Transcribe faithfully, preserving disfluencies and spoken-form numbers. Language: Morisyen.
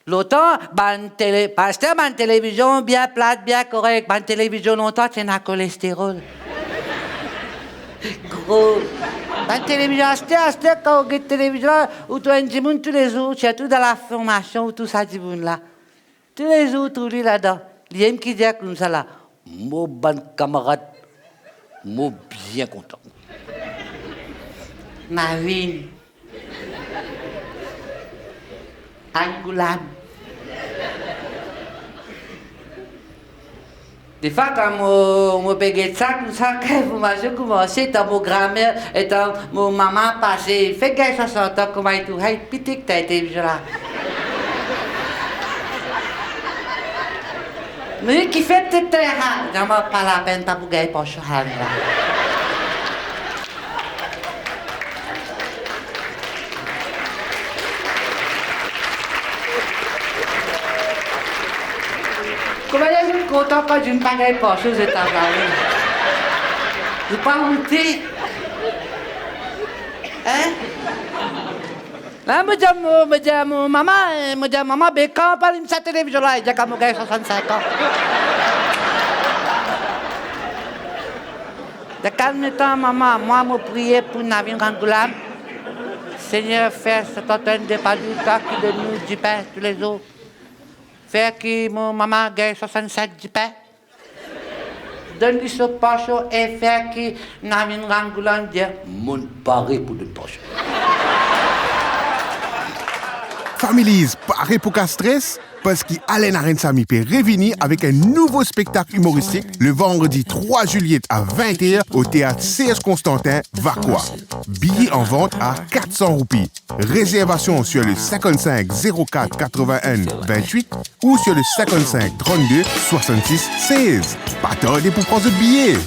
Lontan, bann tele-, aster bann televizion bien plat, bien korek. Bann televizion lontan ti ena kolesterol. Gro. Bann televizion aster, aster, kan ou get televizion la, ou trouv enn dimoun toulezour, sirtou dan laformasion, ou trouv sa dimoun la. Toulezour ou trouv li ladan. Li enn ki dir koumsa la, mo bann kamarad, mo bien kontan. Navin. Angoulane. Defwa kan mo, mo pe get sa, koumsa, kan mo marse, koumanse, etan mo gramer, etan mo mama pase, fer gagn swasant an, kouma li trouv, hey, pitik, ta ete vize la. Me kifer to ete la? Dir mwa, pa lapenn, pa pou gagn pansion la. Kouma zot kontan kan zot pa gagn pansion, zot tabla la? Zot pa onte? Hein? La, mo dir mo, mo dir mo mama, eh, mo dir, "Mama, be kan pa alim sa televizion la?" Li dir, "Kan mo gagn swasann-sink an." Li dir, "Kalm letan, mama, mwa mo priye pou Navin Rangoulane. Segner, fer sa tann de pa dir twa ki donn nou dipin toulezour. Fer ki mo mama gagn swasann-sink dipin." Donn li so pansion e fer ki Navin Rangoulane dir, "Monn pare pou donn pansion." Families, pare pou kas stres? Parski Alain Arend Samy pe revini avek enn nouvo spektak imoristik le vandredi trwa zilye a vinte er o teat Serge Constantin, Vacoas. Biye an vant a kat san roupi. Réservation sur le cinquante-cinq zéro quatre quatre-vingt-un vingt-huit ou sur le cinquante-cinq trente-deux soixante-six seize. Pa tarde pou pran zot biye.